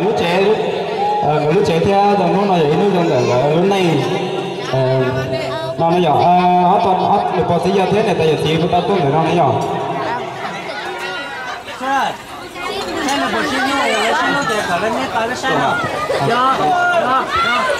Lub tsev, nkawd lub tsev thiab tus hnub no yog ib hnub zoo ntawm nkawd lub neej no na yom. Ob tog niam pog txiv yawg thiab niam tais yawm txiv kuj tau tuaj ntawm no na yom.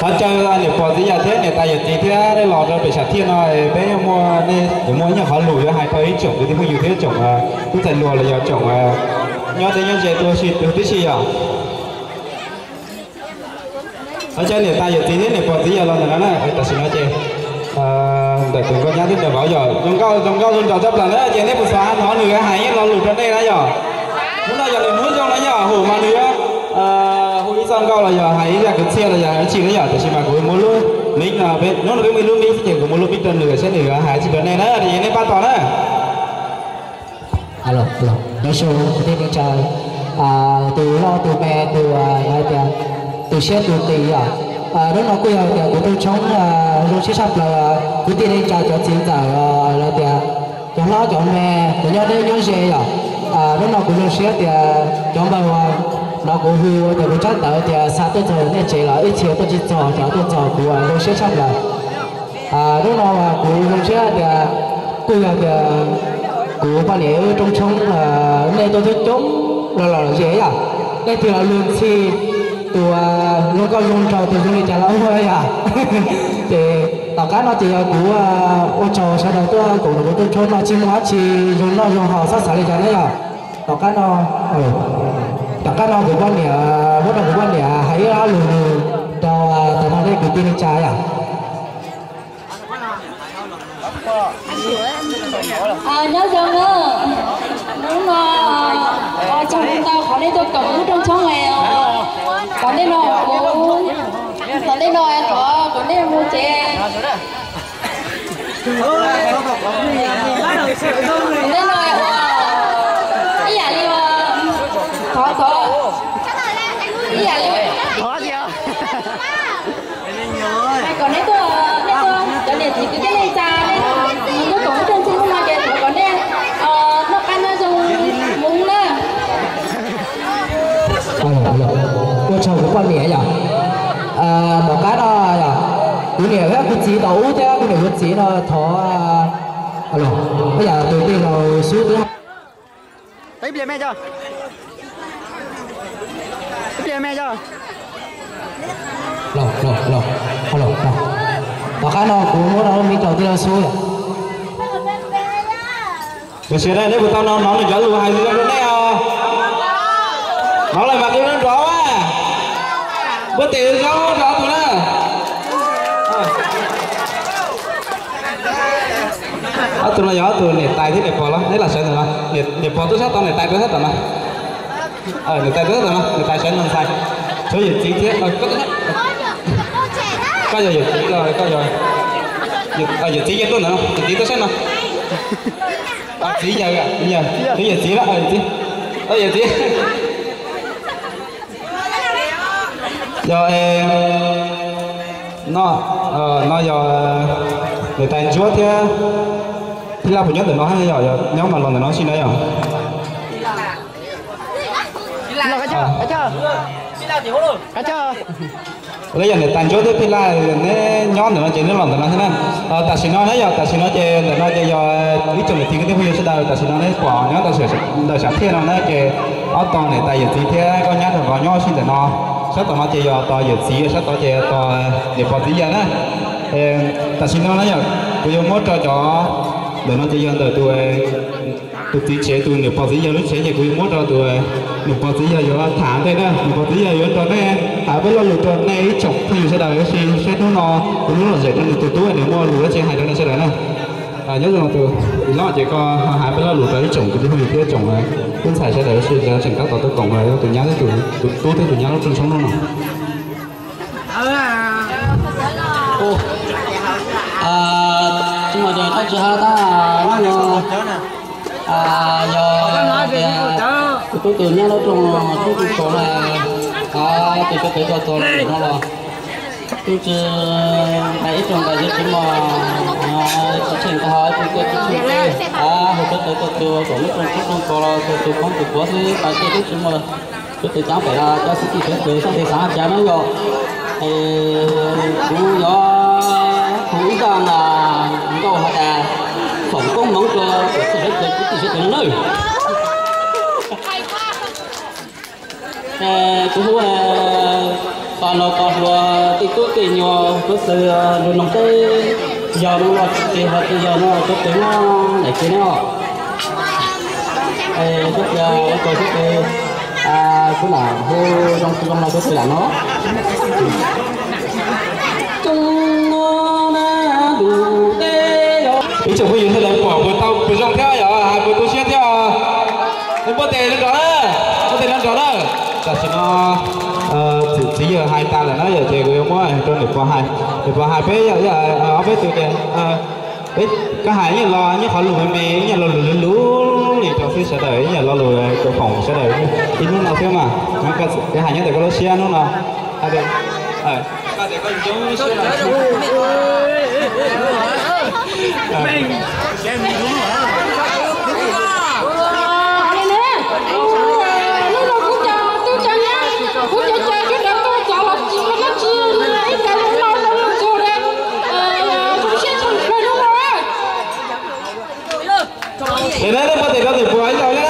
Thov caw niam pog txiv yawg thiab niam tais yawm txiv thiab nej los rau pem sam thiaj no, peb yuav muaj, yuav muaj ib nyuag qhov lus yuav hais rau ib tsoom kwv tij phooj ywg thiab tsoom tub ntxhais hluas los yog tsoom nyob deb nyob ze tuaj si tib si yom. Thov caw niam tais yawm txiv thiab niam pog txiv yawg los ntawm no na. Tam sim no ces ntawm tus nkauj nyab twb nrog vauv yom, zoo nkauj zoo nkauj zoo nraug tshaj plaws na, ces nej puas xav hnov nws hais ib lo lus rau nej na yom. Hnub no yog nws hnub zoo na yom, hu mas nws yuav hu ib txoj nkauj los yog hais ib zaj kwv txhiaj los yog hais dab tsi na yom. Tam sim mas kuv muab lub mic no, hnub no peb muaj ib lub mic xwb ces kuv muab lub mic rau nws saib nws yuav hais dab tsi rau nej na, ces nej pab tos na. Nyob zoo kwv tij neej tsa, tus loj tus me tus hais tias tus siab tus qis yom. Hnub no kuj yog tias kuv rooj tshoob zoo siab tshaj plaws, kwv tij neej tsa cov txiv ntxawm los tias cov hlob cov me cov nyob deb nyob ze yom. Hnub no kuv zoo siab tias cov npawg uas hnov kuv hu tias kuv tsab ntawv tias xa tuaj txog nej tsev los ib txhia tuaj tsis txog, cov tuaj txog kuv zoo siab tshaj plaws. Hnub no kuv zoo siab tias kuj yog tias kuv poj niam wb rooj tshoob, nej tuaj coob coob los los ze yom, nej tig los luag ntxhi tus zoo nkauj zoo nraug tus zoo li cas los ua yom. Ces tom qab no ces yog kuv ua tsaug sawv daws tuaj koom rau kuv rooj tshoob no, tsis muaj dab tsi, zoo noj zoo haus txhob xav li cas na yom. Tom qab no, tom qab no kuv poj niam, muab rau kuv poj niam hais ib ob lus rau tag nrho nej kwv tij neej tsa yom. Nyob zoo na, hnub no ua tsaug ntau qhov nej tuaj koom wb rooj tshoob na. Tom ntej no, tom ntej no thov kom nej mus tsev. Tom ntej no ib yam li, thov thov ib yam li hais kom neb tuaj, nej tuaj, cov niam txiv kwv tij neej tsa, nej tuaj koom wb rooj tshoob no ces thov kom nej noj qab nyob zoo mus na. Ua tsaug kuv poj niam yom. Tom qab no yom, kuv niam thiab kuv txiv tau ub thiab kuv niam kuv txiv no thov, ib yam tus tij laug xub twb, ib pliag me cov, ib pliag me cov. Tom qab no kuv muab rau lub mic rau tij laug xub yom. Tiam sis nej puas tau hnov nws cov lus hais li rau nej os? Hnov lawm mas qw nrov nrov a. Npuaj tes zoo rau ob tug na. Ob tug no yog ob tug niam tais thiab niam pog los? Neb los sawv ntawm no, niam pog tuaj sab tod, niam tais tuaj sab tom no. Niam tais tuaj sab tom no, niam tais sawv no ntxhais. Tshuav yawm txiv thiab, koj yog yawm txiv los koj yog, yawm txiv yawg tuaj ntawm no, yawm txiv tuaj sab no. Txiv yawg, yawm txiv, yawm txiv. Yog no, no yog niam tais Ntsuab thiab Phij Laj puas nyob ntawm no, yog nyob mas los ntawm no xwb na yog. Los yog niam tais Ntsuab thiab Phij Laj neb nyob ntawm no ces neb los ntawm no thiab na. Tam sim no na yog, tam sim no ces ntawm no ces yog ib tsoom niam txiv kwv tij phooj ywg sawv daws, tam sim no neb pom nyob ntawm sam thiaj no na ces ob tog niam tais yawm txiv thiab nkauj nyab rau nrov nyob si ntawm no. Sab tom no ces yog tos yawm txiv, sab tod ces yog tos niam pog txiv yawg na. Tam sim no na yog kuv yuav muab rau cov, ntawm no ces yog ntawm tus tus txiv tsev, tus niam pog txiv yawg lub tsev ces kuv yuav muab rau tus niam pog txiv yawg yuav tham ntej na. Niam pog txiv yawg yuav nrog nej hais peb lo lus rau nej ib tsoom phooj ywg sawv daws ua si saib hnub no kuv lub lom zem rau nws tus tub, nws muaj lus dab tsi hais rau nej sawv daws na. Nyob zoo tus loj ces koj hais peb lo lus rau ib tsoom kwv tij phooj ywg thiab tsoom tub ntxhais sawv daws ua si lawv tseem tab tom tuaj koom tus nyab, tus tub thiab tus nyab lub rooj tshoob hnub no. Tsis muaj tes koj tsis hais tab no, yog tias kuv tub tus nyab lub rooj tshoob tsis tau na, tus tub pem tau tau no los tub tsis nqaim ib rooj nqaim tsis muaj, tsis tsheej nqaij ho tsis tsheej teb, hu rau tawv tau tus kom lub rooj tshoob rooj tau los tus tus poob tus puav xwb, pas tej tub tsis muaj. Sawv daws cov pem no cov xib tij sawv daws sab tes xav hais cas no yog, kuv yuav hu ib zaj nkauj has tas foom koob hmoov rua txhua sawv daws kwv tij sawv daws no nawb. Kuv hu tos los tos hluas tej tub tej nyuam tub txawg nrug noog teb, yog no los tsis ces ho tsis yog no cov tes no daim tsev no. Sab tias ua tsaug sab tes, kuv lam hu zoo tsis zoo los sab tes lam no. Ib tsoom phooj ywg sawv daws pom puas tau puas zoo thiab yog hais puas tu siab thiab os? Npuaj tes no nrov na, npuaj tes no nrov na. Tam sim no txiv yawg hais tas lawm na yom, ces kuv yuav muab rau niam pog hais, niam pog hais peb yog ob peb tus tias peb, koj hais ib nyuag lo, ib nyuag qhov lus me me, ib nyuag lo lus luv luv li rau xwb sawv daws, ib nyuag lo lus rau foom sawv daws ib hnub no xwb mas. Koj hais nyob ntawm koj lub siab hnub no. Ua tes rau tus puas ib zaug na.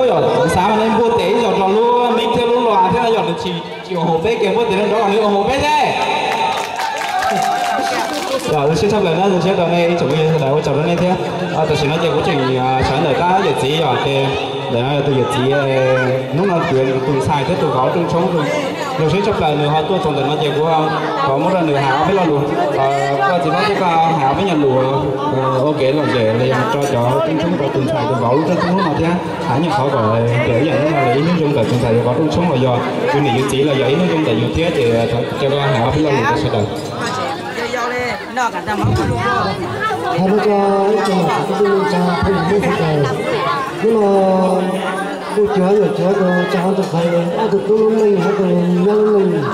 Yog xav mas nej npuaj tes ib zaug rau lub mib thiab lub luas thiab no yog nws tsis ua hauv peb ces npuaj tes nrov nrov kom nws ua hauv peb thiab. Zoo siab tshaj plaws na, zoo siab rau nej ib tsoom phooj ywg sawv daws, ua tsaug rau nej thiab. Tam sim no ces kuv tseem sawv ntawm tab yawm txiv yom, ces ntawm no yog tus yawm txiv, hnub no kuv tus ntxhais thiab tus vauv Rooj Tshoob, zoo siab tshaj plaws nws ho tuaj txog ntawm no ces kuv thov muab rau nws hais ob peb lo lus. Koj txiv Hlob thiab koj hais ob peb nyuag lus ua kev lom zem los yog rau cov Rooj Tshoob rau tus ntxhais tus vauv lub rooj hnub no thiab hais nyuag qhov kom tias ib yam hnub no los ib hnub zoo ntawm tus ntxhais tus vauv Rooj Tshoob los yog tus niam yus txiv los yog ib hnub zoo ntawm yus thiab ces coj koj hais ob peb lo lus rau sawv daws. Hais rau cov ib tsoom niam txiv kwv tij neej tsa phooj ywg sawv daws, hnub no kuj cuag yawm cuag rau cov tus ntxhais ob tug tub lub neej, ob tug nyab lub neej,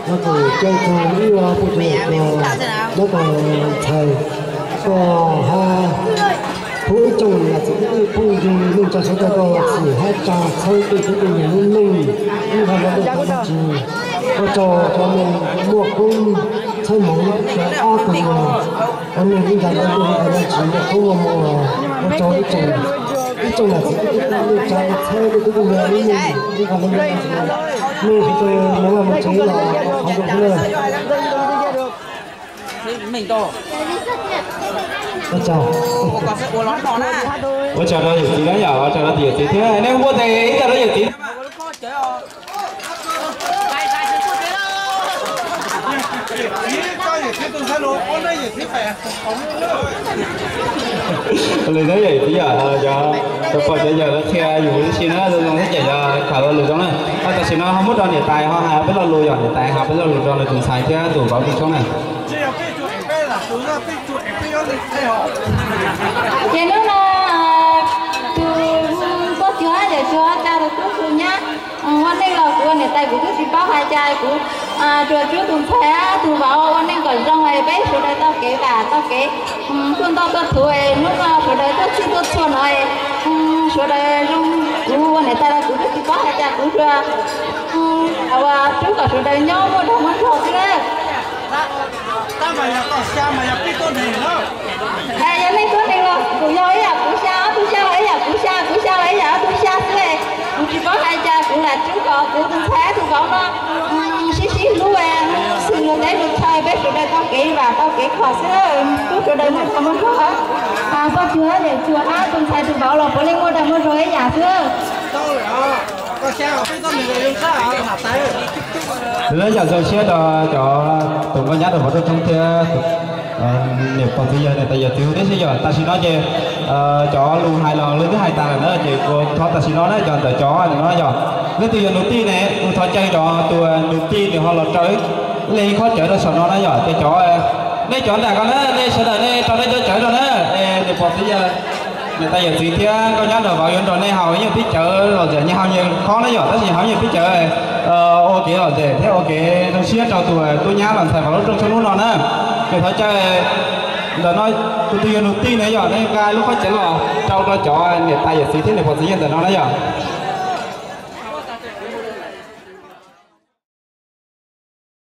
no kuj caw txug ib puj cuag yawm cuag nyob rau ntxhais, koj hab pub ib tsoom niam txiv kwv tij phooj ywg neej tsa sawv daws koj xim hab tsa txhawb tej tub tej nyuam lub neej, ib qho no tej tau me ntsis. Ua tsaug cov neeg muaj koob txhawb hmoov rau ob tug nyuam, cov neeg ib ntag ua tug ib qho me ntsis muaj koob muaj hmoov los ua tsaug ib tsoom, ib tsoom niam txiv kwv tij neej tsa txhawb tej tub tej nyuam lub neej ib qho me ntsis. Mej sawv daws mus vaj mus tsev los qhov zoo xwb na. Ua tsaug. Ua tsaug rau yawm txiv na yom, ua tsaug rau tus yawm txiv thiab, nej npuaj tes ib tag rau yawm txiv. Li na yawm txiv yom, cov pog cov yawg lawv qhia yus ua si na zoo zoo thiab ces yog tham lo lus zoo na. Tam sim no ho muab rau niam tais ho hais ob peb lo lus yom, niam tais hais ob peb lo lus rau nws tus ntxhais thiab tus vauv Rooj Tshoob na. Ces hnub no tus pog cuag yawm cuag tsa tus tub tus nyab ua neej los kuv ua niam tais kuv twb tsis paub hais cas, kuv tsuas tsub tus ntxhais tus vauv ua neej kom zoo es peb sawv daws tau kev vam tau kev tuaj ntoj tuaj thuv es hnub no sawv daws tuaj txhij tuaj txhua no es sawv daws zoo, kuv ua niam tais los kuv twb tsis paub hais cas, kuv tsuas ua tsub kom sawv daws nyob muaj dag muaj zog xwb na. Yog nej tuab neeg los kuv yog ib yam kuv xya, ob tug xya los ib yam kuv xya, kuv xya los ib yam ob tug xya xwb. Kuv tsis paub hais cas, kuv lam tsub kom kuv tus ntxhais tus vauv no sib sib hlub, xwm luag teb luag chaw peb sawv daws tau kev vam tau kev khom xwb. Tub sawv daws muaj dag muaj zog. Pog cuag yawm cuag hab tus ntxhais tus vauv los puav leej muaj dag muaj zog ib yam xwb. Lawv yam zoo siab rau cov tus nkauj nyab rau vauv Rooj Tshoob thiab niam pog txiv yawg niam tais yawm txiv huv tib si yom. Tam sim no ces cov lus hais los lawv twb hais tas lawm na, ces kuv thov tam sim no na cov ntawm cov no yog leej twg yog nus tij ne, kuv thov caw cov tus nus tij nws ho los raws ib leeg ib khob cawv rau saum no na yom. Ces cov nej cov nram ko na, nej sawv daws nej rau nej cov cawv rau na, niam pog txiv yawg Niam tais yawm txiv thiab nkauj nyab nram vauv yuav nrog nej haus ib nyuag peb cawv los ntawm nyias haus nyias khob na yom, tab sis haus ib nyuag peb cawv ua kev lom zem thiab ua kev zoo siab rau tus tub nyab los ntxhais vauv lub rooj tshoob hnub no na. Ces thov caw ntawm no tus twg yog nus tij na yom, nej nqa lub khob cawv los rau rau cov niam tais yawm txiv thiab niam pog txiv yawg ntawm no na yom.